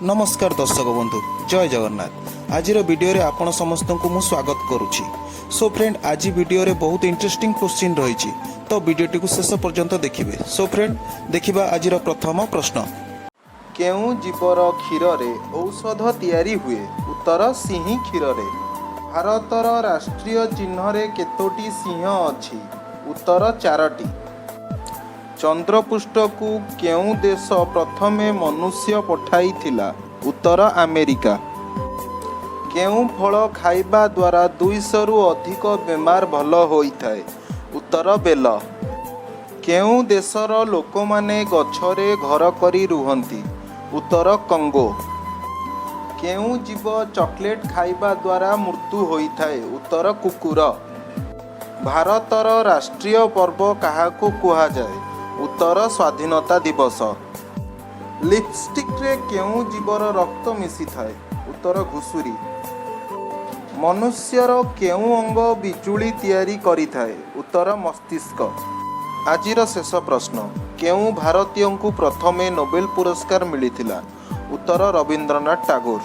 ନମସ୍କାର ଦର୍ଶକ ବନ୍ଧୁ, ଜୟ ଜଗନ୍ନାଥ। ଆଜିର ଭିଡ଼ିଓରେ ଆପଣ ସମସ୍ତଙ୍କୁ ମୁଁ ସ୍ୱାଗତ କରୁଛି। ସୋ ଫ୍ରେଣ୍ଡ, ଆଜି ଭିଡ଼ିଓରେ ବହୁତ ଇଣ୍ଟରେଷ୍ଟିଂ କ୍ୱେଶ୍ଚିନ୍ ରହିଛି, ତ ଭିଡ଼ିଓଟିକୁ ଶେଷ ପର୍ଯ୍ୟନ୍ତ ଦେଖିବେ। ସୋ ଫ୍ରେଣ୍ଡ, ଦେଖିବା ଆଜିର ପ୍ରଥମ ପ୍ରଶ୍ନ। କେଉଁ ଜୀବର କ୍ଷୀରରେ ଔଷଧ ତିଆରି ହୁଏ? ଉତ୍ତର, ସିଂହୀ କ୍ଷୀରରେ। ଭାରତର ରାଷ୍ଟ୍ରୀୟ ଚିହ୍ନରେ କେତୋଟି ସିଂହ ଅଛି? ଉତ୍ତର, ଚାରୋଟି। ଚନ୍ଦ୍ରପୃଷ୍ଠକୁ କେଉଁ ଦେଶ ପ୍ରଥମେ ମନୁଷ୍ୟ ପଠାଇଥିଲା? ଉତ୍ତର, ଆମେରିକା। କେଉଁ ଫଳ ଖାଇବା ଦ୍ୱାରା 200ରୁ ଅଧିକ ବେମାର ଭଲ ହୋଇଥାଏ? ଉତ୍ତର, ବେଲ। କେଉଁ ଦେଶର ଲୋକମାନେ ଗଛରେ ଘର କରି ରୁହନ୍ତି? ଉତ୍ତର, କଙ୍ଗୋ। କେଉଁ ଜୀବ ଚକୋଲେଟ୍ ଖାଇବା ଦ୍ୱାରା ମୃତ୍ୟୁ ହୋଇଥାଏ? ଉତ୍ତର, କୁକୁର। ଭାରତର ରାଷ୍ଟ୍ରୀୟ ପର୍ବ କାହାକୁ କୁହାଯାଏ? ଉତ୍ତର, ସ୍ୱାଧୀନତା ଦିବସ। ଲିପଷ୍ଟିକ୍ରେ କେଉଁ ଜୀବର ରକ୍ତ ମିଶିଥାଏ? ଉତ୍ତର, ଘୁଷୁରୀ। ମନୁଷ୍ୟର କେଉଁ ଅଙ୍ଗ ବିଜୁଳି ତିଆରି କରିଥାଏ? ଉତ୍ତର, ମସ୍ତିଷ୍କ। ଆଜିର ଶେଷ ପ୍ରଶ୍ନ, କେଉଁ ଭାରତୀୟଙ୍କୁ ପ୍ରଥମେ ନୋବେଲ ପୁରସ୍କାର ମିଳିଥିଲା? ଉତ୍ତର, ରବୀନ୍ଦ୍ରନାଥ ଟାଗୋର।